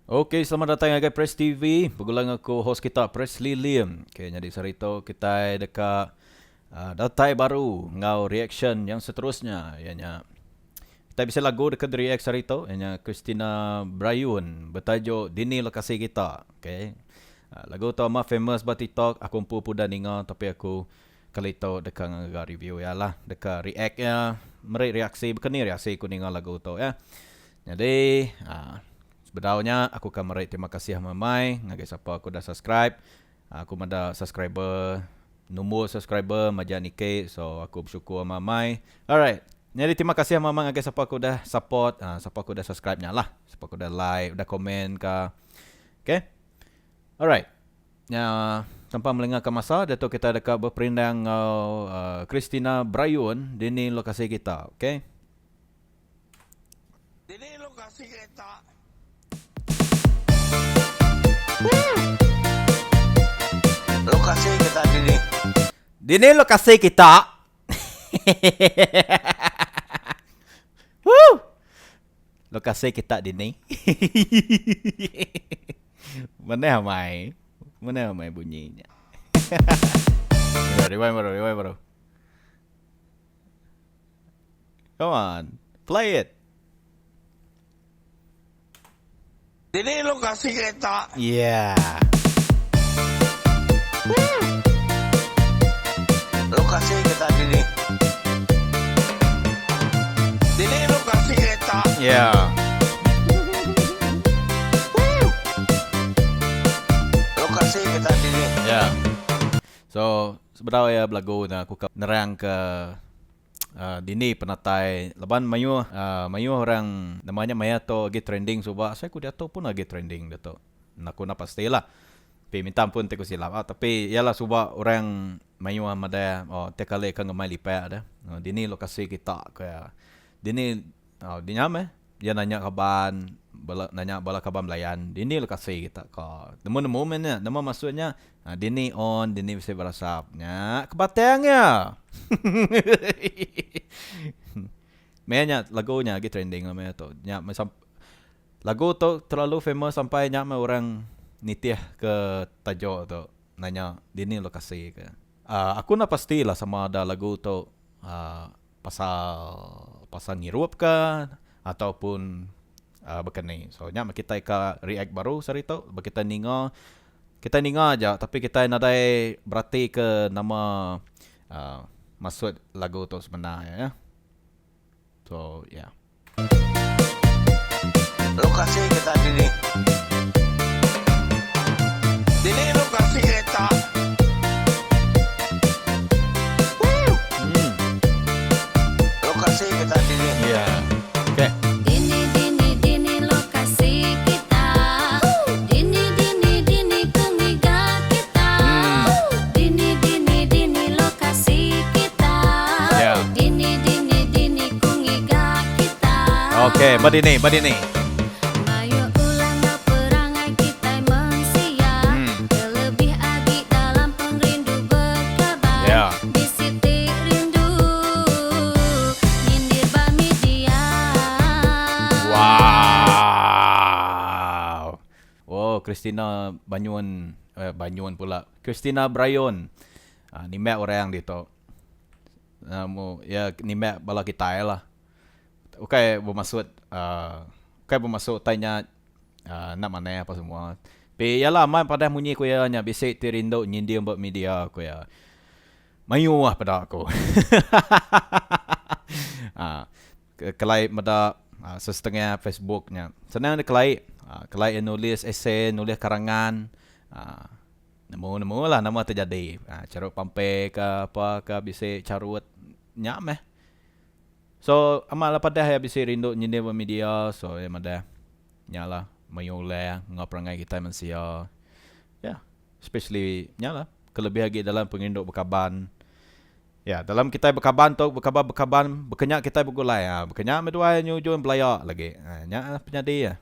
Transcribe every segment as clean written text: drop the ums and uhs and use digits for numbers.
Ok selamat datai ngagai Press TV begulai enggau aku host kita Presley Lim. Ok nyadi sehari tu kitai deka uh, datai baru enggau reaction yang seterusnya iya nya kitai bisi lagu deka di react sehari tu iya nya Christina Brayun betajuk Dini Lokasi Kita. Ok uh, lagu tu amat famous ba TikTok aku empu pun udah ninga tapi aku kali tu deka ngaga review iya lah deka react iya meri reaksi baka ni reaksi aku ninga lagu tu ya. Nyadi uh, Sebedau nya aku ka meri terima kasih amai ngagai sapa ke udah subscribe. Aku meda subscriber nombor subscriber majak niki so aku bersyukur amai. Alright. Nyadi terima kasih amai ngagai sapa ke udah support sapa ke udah subscribe nya lah. Sapa ke udah like, udah komen ka. Okay. Alright. Nya tanpa melengahka masa diatu kita deka beperindang enggau Christina Brayun dini lokasi kita. Okay. Dini lokasi kereta. Lokasi kita dini. Dini lokasi kita. Woo! Lokasi kita dini. Manah amai. Manah amai bunyi nya. Rewind baru, rewind baru. Come on, play it. Dini lokasi kereta. Yeah. Lokasi kita dini. Dini lokasi kereta. Yeah. Lokasi kita dini. Yeah. So, sebedau iya belagu ne aku ka nerang ke dini penatai laban mayuh mayuh orang nama nya maya tu agi trending suba asai ku diatu pun agi trending diatu. Aku enda pasti lah. Pi minta ampun ti ku silap tapi iya lah suba orang mayuh madah oh ti kali ka ngemai lipak deh dini lokasi kita ku iya. Dini dinya meh Iya nanya kaban, bala nanya bala kaban belayan, dini lokasi kita ko. Nemu nemu meh nya, nama maksud nya dini on, dini bisi berasap. Nya ke batang iya. Meh nya lagu nya agi trending lah meh tu. Nya meh lagu tu terlalu famous sampai nya meh orang nitih ke tajuk tu nanya dini lokasi ke. Aku enda pasti lah sama ada lagu tu uhh pasal pasal ngirup ka ataupun uhh baka ni. So nya meh kitai ka react baru sehari tu ba kitai ninga kitai ninga aja tapi kitai nadai berati ke nama uhh maksud lagu tu sebenar iya. So yeah. Lokasi kita dini. Dini lokasi kereta. Lokasi kita dini. Yeah. Okay. Dini dini dini lokasi kita. Dini dini dini ku ngiga kita. Dini dini dini lokasi kita. Yeah. Dini dini dini ku ngiga kita. Okay, ba dini, ba dini. Mayuh ulah enggau perangai kitai mensia. Kelebih agi dalam pengerindu bekaban. Yeah. Bisi ti rindu nyindir ba media. Wow. Oh, Christina Banyun, eh, Banyun pula. Christina Brayun. Ah, nimbak orang ditu. Nemu iya nimbak bala kitai lah. Ukai bemaksud uhh ukai bemaksud utai nya uhh enda manah apa semua. Tapi iya lah amat padah munyi ku iya nya bisi ti rindu nyindir ba media ku iya. Mayuh peda aku. uhh kelai meda sesetengah Facebook nya. Senang deh kelai. Kelai iya nulis essay nulis karangan uhh Nemu nemu lah nama terjadi. Ha, carut pampe ke apa ke bisi carut nya meh. So amat lah padah iya bisi rindu nyindir ba media so iya madah nya lah mayuh ulah enggau perangai kitai mensia. Ya, especially nya lah kelebih agi dalam pengerindu bekaban. Ya, dalam kitai bekaban tu bekaban bekaban baka nya kitai begulai. Ha, baka nya meh duai nyujun belaya lagi. Ha, nya lah penyadi iya.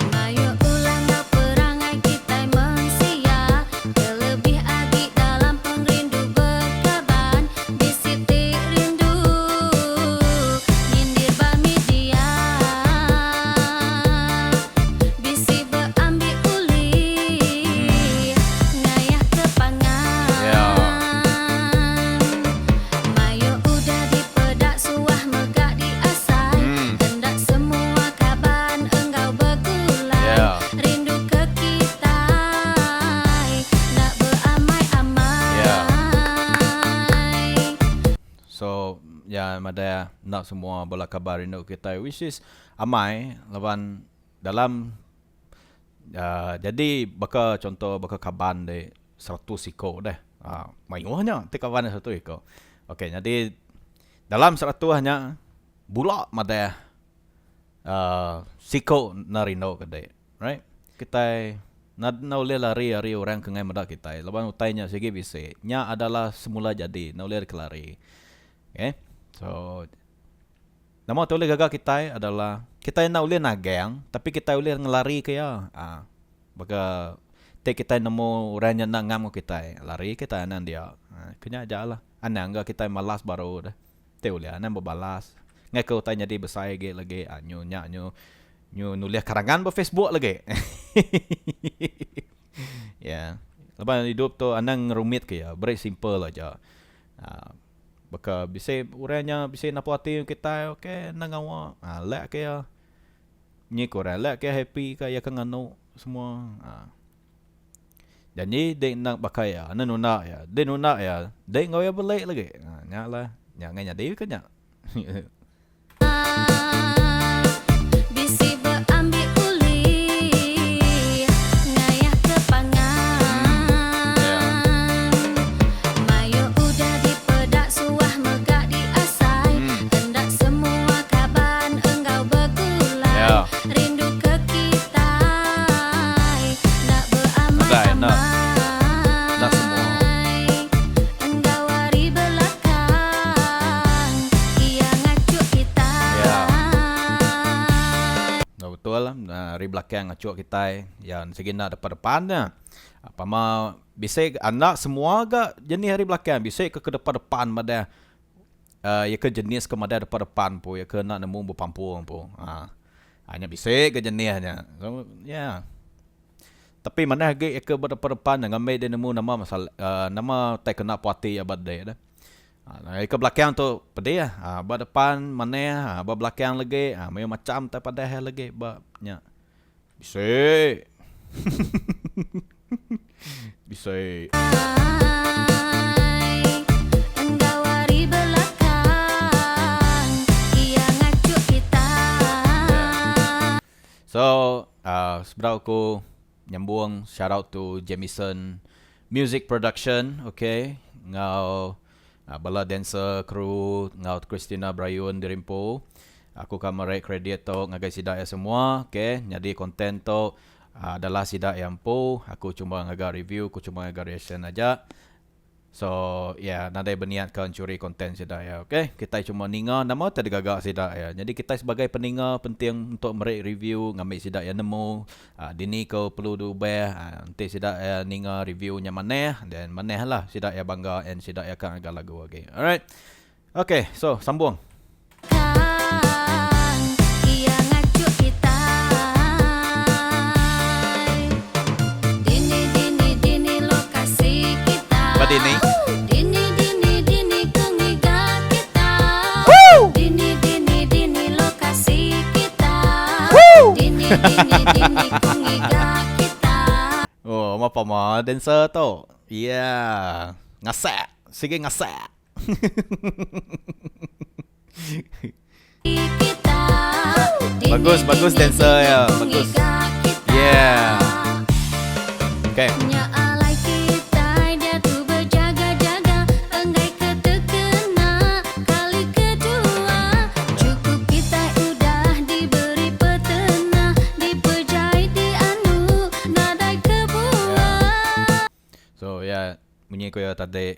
Mayuh ulah enggau perangai kitai mensia Kelebih agi dalam pengerindu bekaban Bisi ti rindu nyindir ba media Bisi be. ya madah enda semua bala kaban rindu kitai which is amai laban dalam uhh jadi baka chunto baka kaban ti seratus iko deh uhh mayuh nya ti kaban seratus iko. Okay nyadi dalam seratus nya bula madah uhh siko enda rindu ke dek right. Kitai enda ulih lari ari orang ke enggai meda kitai laban utai nya sigi bisi. Nya adalah semula jadi enda ulih dikelari. Okay so nama ti ulih gaga kitai adalah kitai enda ulih nagang tapi kitai ulih ngelari ke iya aaa baka ti kitai nemu orang nya enda ngam enggau kitai lari kitai anang dia. Ke nya aja lah anang ga kitai malas baru deh. Ti ulih anang bebalas ngaika utai nyadi besai agi lagi nyu nya nyu nyu nulih karangan ba Facebook lagi. Ya. Laban idup tu anang ngerumit ke iya beri simple aja. Aaa baka bisi orang nya bisi napu ati kitai ok enda ngawa aaa lek ke iya. Nyi ke orang lek ke happy ka iya ke nganu semua aaa. Janji dek enda baka iya, enda nunda iya. Dek nunda iya, dek enggau iya beli lagi. Ha, nya lah. Nya ngai nyadi ke nya. Bisi beambi ulih ngayah ke pangan. Mayuh udah dipeda suah mega diasai. Enda semua kaban enggau begulai. Rindu ke kitai enda Nadai enda. Enda semua. beamai-amai Enggau ari belakang iya ngachuk kitai. Ya. Enda betul ari belakang ngachuk kitai ya sigi enda depan-depan nya. Pama bisi enda semua ga jenih ari belakang bisi ke ke depan-depan madah Iya ke jenis ke madai depan depan empu iya ke enda nemu bepampung empu aaa nya bisi ga jenis nya so ya tapi manah agi iya ke ba depan depan nya ngambi deh nemu nama masalah aaa nama tai kena puati iya ba deh aaa iya ke belakang tu pedih aaa ba depan manah aaa ba belakang lagi aaa mayuh macam tai padah iya lagi ba nya bisi Bisi. Enggau ari belakang iya ngachuk kitai. So uh sebedau aku nyambung shout out to Jamison Music Production okay enggau bala dancer crew enggau Christina Brayun diri empu. Aku ka meri kredit tu ngagai sida iya semua okay nyadi content tu adalah sida iya empu aku cuma ngaga review aku cuma ngaga reaction aja. So yeah nadai beniat ka enchuri content sida iya okay. Kitai cuma ninga nama ti digaga sida iya. Nyadi kitai sebagai peninga penting untuk meri review ngambi sida iya nemu aaa dini ko perlu diubah aaa enti sida iya ninga review nya manah then manah lah sida iya bangga and sida iya ka ngaga lagu agi. Alright. Okay so sambung. Kang iya ngachuk kitai. Dini dini dini lokasi kita. Ba dini. Dini dini dini ku ngiga kita. Dini dini dini lokasi kita. Dini dini dini ku ngiga kita. Oh mapa ma dancer tu. Yeah. Ngasak. Sigi ngasak. Bagus bagus dancer ya bagus. Yeah. Okay. Nya alai kitai diatu bejaga-jaga enggai ke tekena kali kedua. Cukup kitai udah diberi petenah dipejai dianu nadai kebuah. So ya munyi ku iya tadi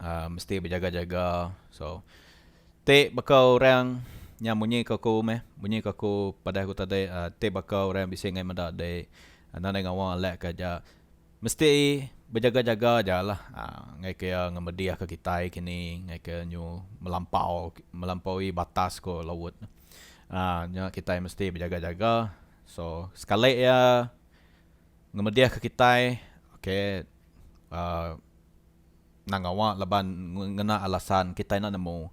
uhh mesti bejaga-jaga so ti baka orang nya munyi ku aku meh munyi ku aku padah aku tadi uhh ti baka orang bisi ngai meda dek nadai ngawa alak ke aja mesti bejaga-jaga aja lah uhh ngai ke iya ngemedih ke kitai kini ngai ke nyu melampau melampaui batas ko laut uhh nya kitai mesti bejaga-jaga so sekali iya ngemedih ke kitai ok uhh nang ngawa laban ngena alasan kitai enda nemu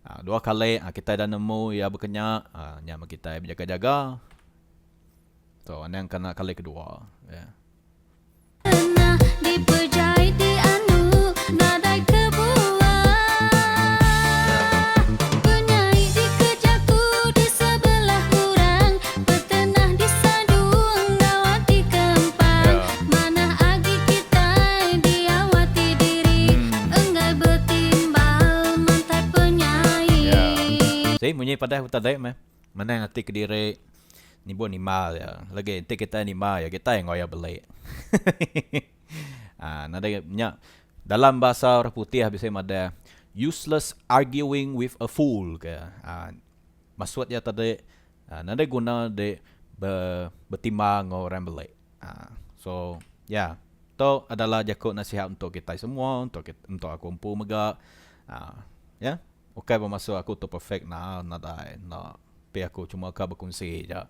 uhh dua kali kitai dah nemu iya baka nya uhh nya meh kitai bejaga jaga so anang kena kali kedua yeah. Kena dipejai dianu nadai kebuah. Seh munyi padah ku tadi meh. Menang ati kediri nibuh nimbal iya. Lagi enti kitai nimbal iya kitai enggau iya beli. Aaa nadai nya dalam bahasa orang putih bisi madah useless arguing with a fool ke. Aaa maksud iya tadi nadai guna dek be betimbal enggau orang beli. Aaa so ya tu adalah jaku nasihat untuk kitai semua untuk untuk aku empu mega aaa ya. Ukai bemaksud aku tu perfect nah nadai enda pi aku cuma ka bekunsi ja.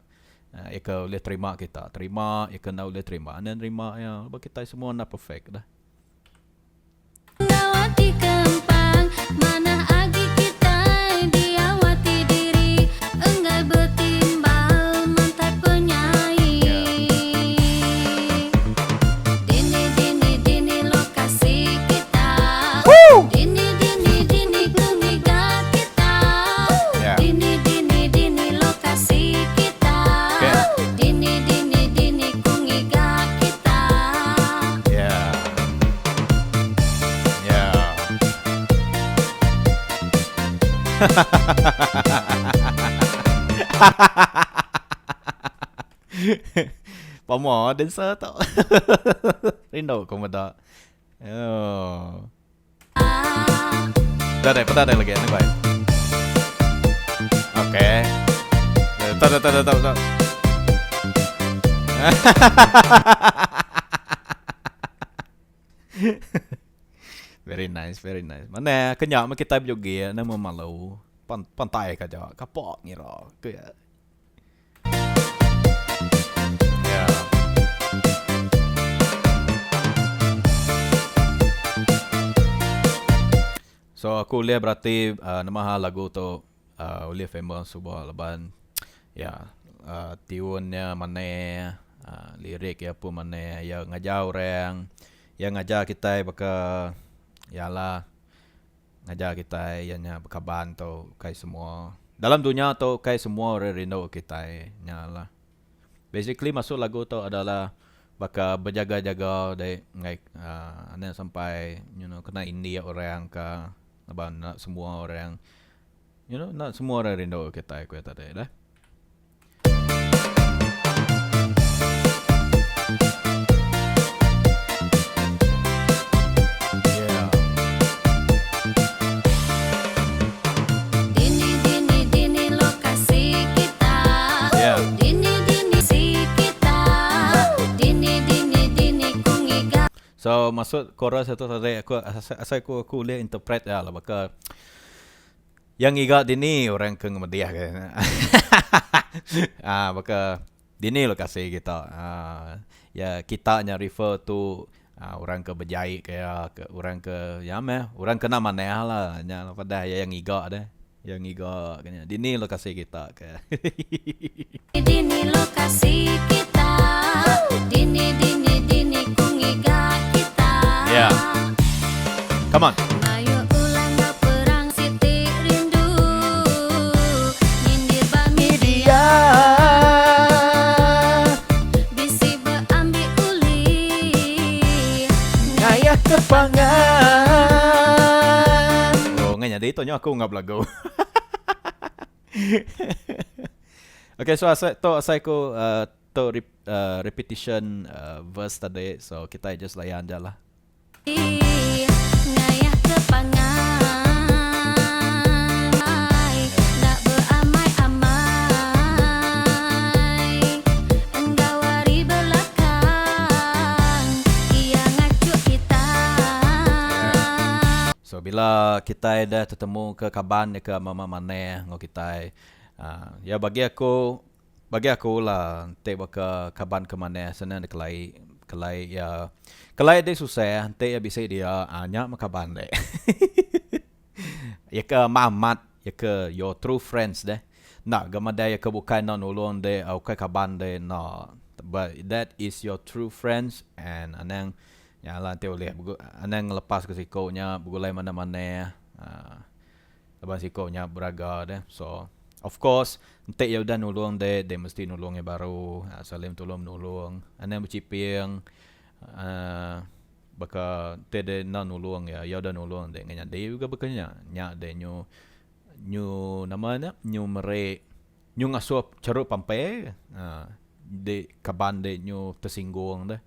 Iya ke ulih terima kita terima, iya ke enda ulih terima enda nerima iya. Laban kitai semua enda perfect dah. Enggau ati kempang manah agi kitai diau ati diri enggai betimbal mantai penyai. Dini dini dini lokasi kita. Dini dini dini ku ngiga kita. Dini dini dini lokasi kita. Dini dini dini ku ngiga kita. Pama dancer tu. Rindu ku meda. Oh. Peda deh, peda deh lagi anu bai. Okay. Tak tak tak tak tak. Very nice, very nice. Mana kenya meh kitai bejoget nama malu. Pantai ka aja, kapak ngira ke. So aku ulih berati uhh nama hal lagu tu uhh ulih famous suba laban iya uhh tiun iya manah uhh lirik iya pun manah iya ngajar orang iya ngajar kitai baka iya lah. Ngajar kitai iya nya bekaban tu ukai semua. Dalam dunya tu ukai semua orang rindu kitai nya lah. Basically maksud lagu tu adalah baka bejaga-jaga deh enggai uhh enda sampai you know kena indik orang ka laban enda semua orang you know enda semua orang rindu kitai ku iya tadi dah. Dini dini dini lokasi kita Dini dini si kita Dini dini dini ku ngiga. So maksud chorus tu tadi aku asai aku aku ulih interpret iya lah baka Iya ngiga dini orang ke ngemedih ke. Aa baka dini lokasi kita. Aa ya kita nya refer to aa orang ke bejai ke iya ke orang ke ya meh orang ke enda manah lah nya padah iya ngiga deh. Iya ngiga ke nya dini lokasi kita ke. Dini lokasi kita. Dini dini dini ku ngiga kita. Yeah. Come on. Mayuh ulah enggau perang siti rindu nyindir ba media. Bisi beambi ulih ngayah ke pangan. Oh ngai nyadi tu nyu aku enggau belagu. Okay so asai tu asai ku uh, tu rep, uh, repetition uh, verse tadi so kita just layan aja lah. Ngayah ke pangan Enda beamai-amai Enggau ari belakang Iya ngachuk kita. So bila kitai deh tetemu ke kaban ke mama maneh enggau kitai uhh ya bagi aku bagi aku lah enti baka kaban ke maneh senang dikelai kelai iya kelai deh susah enti iya bisi dia uhh nya meh kaban deh iya ke amat amat iya ke your true friends deh enda ga madai iya ke bukai enda nulung deh ukai kaban deh enda but that is your true friends and anang Nya alai enti ulih anang ngelepas ke siku nya begulai manah manah uhh laban siku nya beraga deh. So of course enti iya udah nulung deh, deh mesti nulung iya baru saling tulung menulung anang bechiping uhh baka enti deh enda nulung iya, iya udah nulung deh nyadi mega baka nya. Nya deh nyu. Nyu nama nya nyu meri nyu ngasuh charut pampe uhh di kaban di nyu tersinggung deh.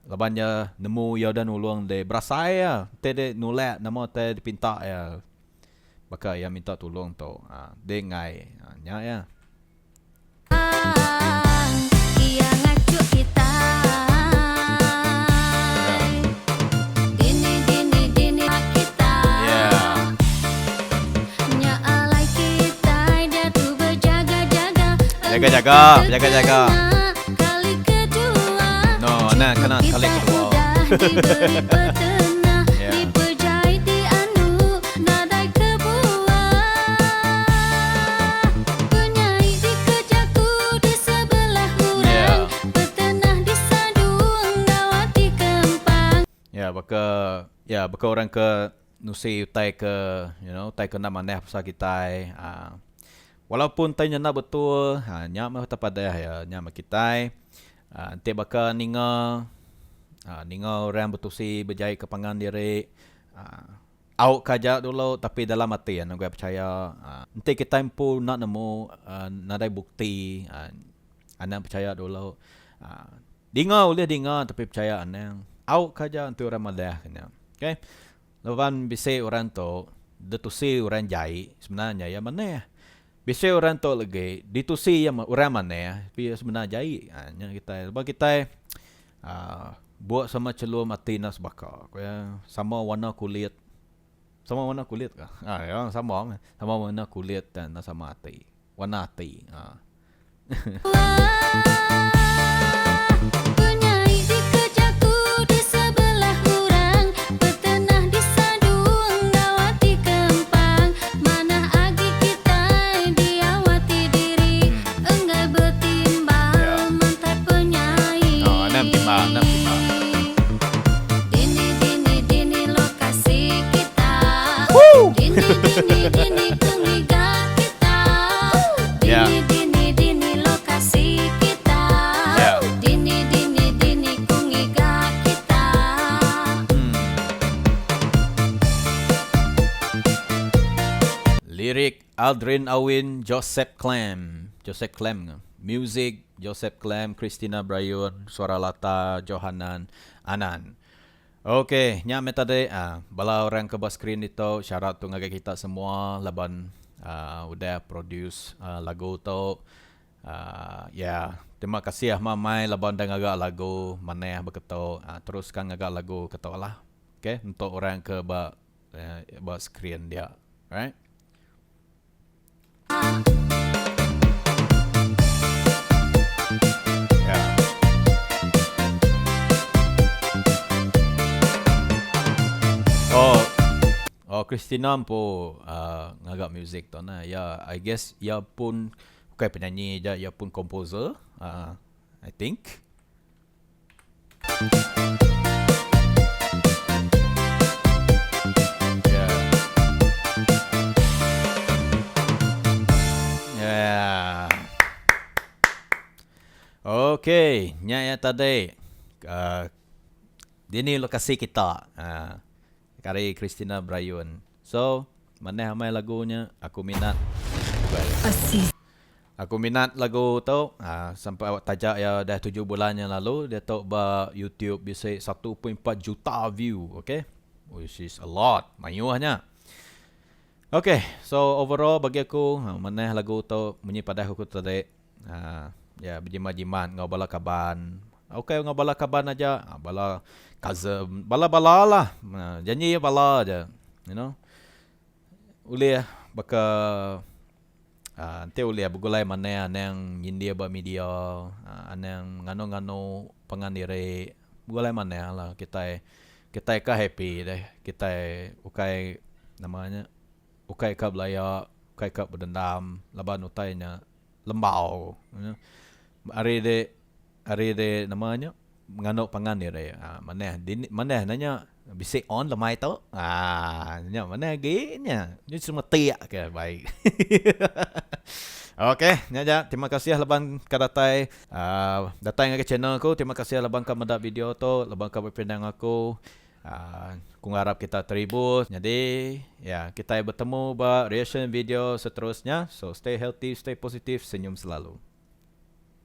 Laban iya nemu iya udah nulung deh berasai iya enti deh nulak nama utai dipinta iya baka iya minta tulung tu uhh deh enggai uhh nya iya. Iya ngachuk kitai. Dini dini dini kita. Nya alai kitai diatu bejaga-jaga. Jaga-jaga, bejaga-jaga. Kali kedua. No, nah kena Cukup kali kitai kedua. udah diberi petenah, Yeah. dipejai dianu nadai kebuah. Penyai dikejaku di sebelah urang, petenah disadu enggau ati kempang. Ya baka ya baka orang ke nusi utai ke you know utai ke enda manah pasal kitai aaa walaupun utai nya enda betul haa nya meh utai padah iya nya meh kitai aaa enti baka ninga aaa ninga orang betusi bejai ke pangan diri aaa Au ka aja dulu tapi dalam ati anu guai pechaya enti kitai empu enda nemu nadai bukti anang pechaya dulu dinga ulih dinga tapi pechaya anang au ka aja enti orang madah ka nya okay laban bisi orang tu ditusi orang jai sebenar nya iya manah bisi orang tu legi ditusi iya orang manah tapi iya sebenar jai nya kitai laban kitai Aaa buk sama chelum ati enda sebaka ku iya sama warna kulit sama warna kulit ka haa ya sama meh sama warna kulit tang enda sama ati warna ati haa. Penyai dikejaku di sebelah urang Petenah disadu enggau ati kempang Manah agi kitai diau ati diri Enggai betimbal mantai penyai. Oh, enam timbal, enam timbal. Dini dini dini lokasi kita. Dini dini dini kengiga kita. Dini dini dini lokasi kita. Dini dini dini kungiga kita. Lirik Aldrin Awin Joseph Clem Joseph Clem ke Music Joseph Clem Christina Brayun Suara Lata Johanan Anan Ok nya meh tadi uhh bala orang ke ba screen ditu syarat tu ngagai kita semua laban uhh udah produce uhh lagu tu uhh ya terima kasih amai laban udah ngaga lagu manah baka tu uhh teruskan ngaga lagu ke tu lah ok untuk orang ke ba Ba screen dia. Alright. Yeah. Oh, oh Christina empu uh, ngaga music tu nah. Ya, I guess ia pun bukan penyanyi aja, ia pun composer. Uh, I think. Okay, nya ya tadi. Uh, dini lokasi kita. Uh, kari Christina Brayun. So, manah amai lagunya. Aku minat. Aku minat lagu tu sampai taja iya dah tujuh bulan yang lalu diatu ba YouTube bisi 1.4 juta view okay which is a lot mayuh nya. Okay so overall bagi aku manah lagu tu munyi padah aku tadi uhh ya bejimat-jimat enggau bala kaban okay enggau bala kaban aja bala cousin bala-bala lah janji bala aja you know. Ulih baka uhh enti ulih begulai manah anang nyindir ba media uhh anang nganu-nganu pangan diri begulai manah lah kitai kitai ka happy deh kitai ukai nama nya ukai ka belaya ukai ka bedendam laban utai nya lembau ari de ari de nama nya. Nganu pangan diri aaa manah dini manah ne nya bisi on lemai tu aaa nya manah agi nya nya semetik ke baik hihihi ok nya ja terima kasih laban ka datai aaa datai ngagai channel ku terima kasih laban ka meda video tu laban ka bepinang aku. Aaa ku ngarap kita terhibur nyadi ya kitai betemu ba reaction video seterusnya so stay healthy stay positive senyum selalu.